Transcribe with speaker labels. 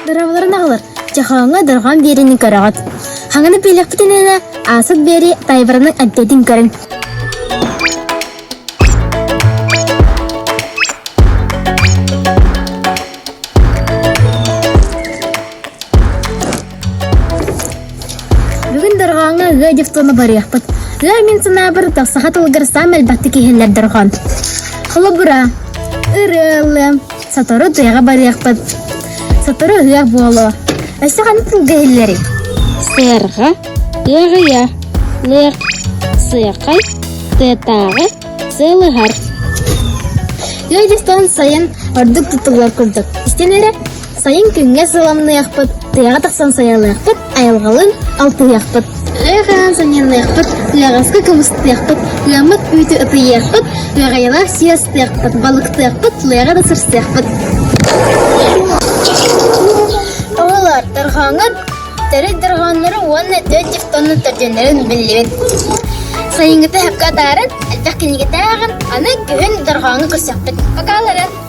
Speaker 1: Дорооболорун аҕалар, чохооҥҥо дорҕоон биэриини көрөҕүт. Хаҥаны билиэхпитинэ аасыт биэри тайбаранын эбдэтин көрүҥ. Бүгүн дорҕооҥҥо ыа дифтону барыахпыт. Ыа мин санаабар саха тылыгар саамай элбэхтик иһиллэр дорҕоон. Холобура, ырыалыам, сотору тыаҕа барыахпыт, сотору ыһыах буолуо. Өссө ханнык тылга иһиллэрий?
Speaker 2: Сыарҕа, ыаҕыйа, лыах, сыахай, тыатааҕы, сыалыһар.
Speaker 1: Ыа дифтон сайын ордук тутуллар курдук. Истэн эрэ, Сайын күҥҥэ сыламныахпыт, тыаҕа тахсан сайалыахпыт, айылҕалыын алтыһыахпыт, ыаҕаһан санньыаныахпыт, ыаҕаска кымыстыахпыт, ыаммыт үүтү ытыйыахпыт, ыаҕайалаах сиэ астыахпыт, балыктыахпыт, лыаҕа да сырсыахпыт. Оҕолор, дорҕооҥҥут төрүт дорҕооннору уонна төрүт дифтоннун төрдүөннэрин биллибит. Сайыҥҥыта сөпкө атаарын, элбэх кинигэтэ ааҕын, аны күһүн дорҕооҥҥо көрсөхпүт. Покаларын!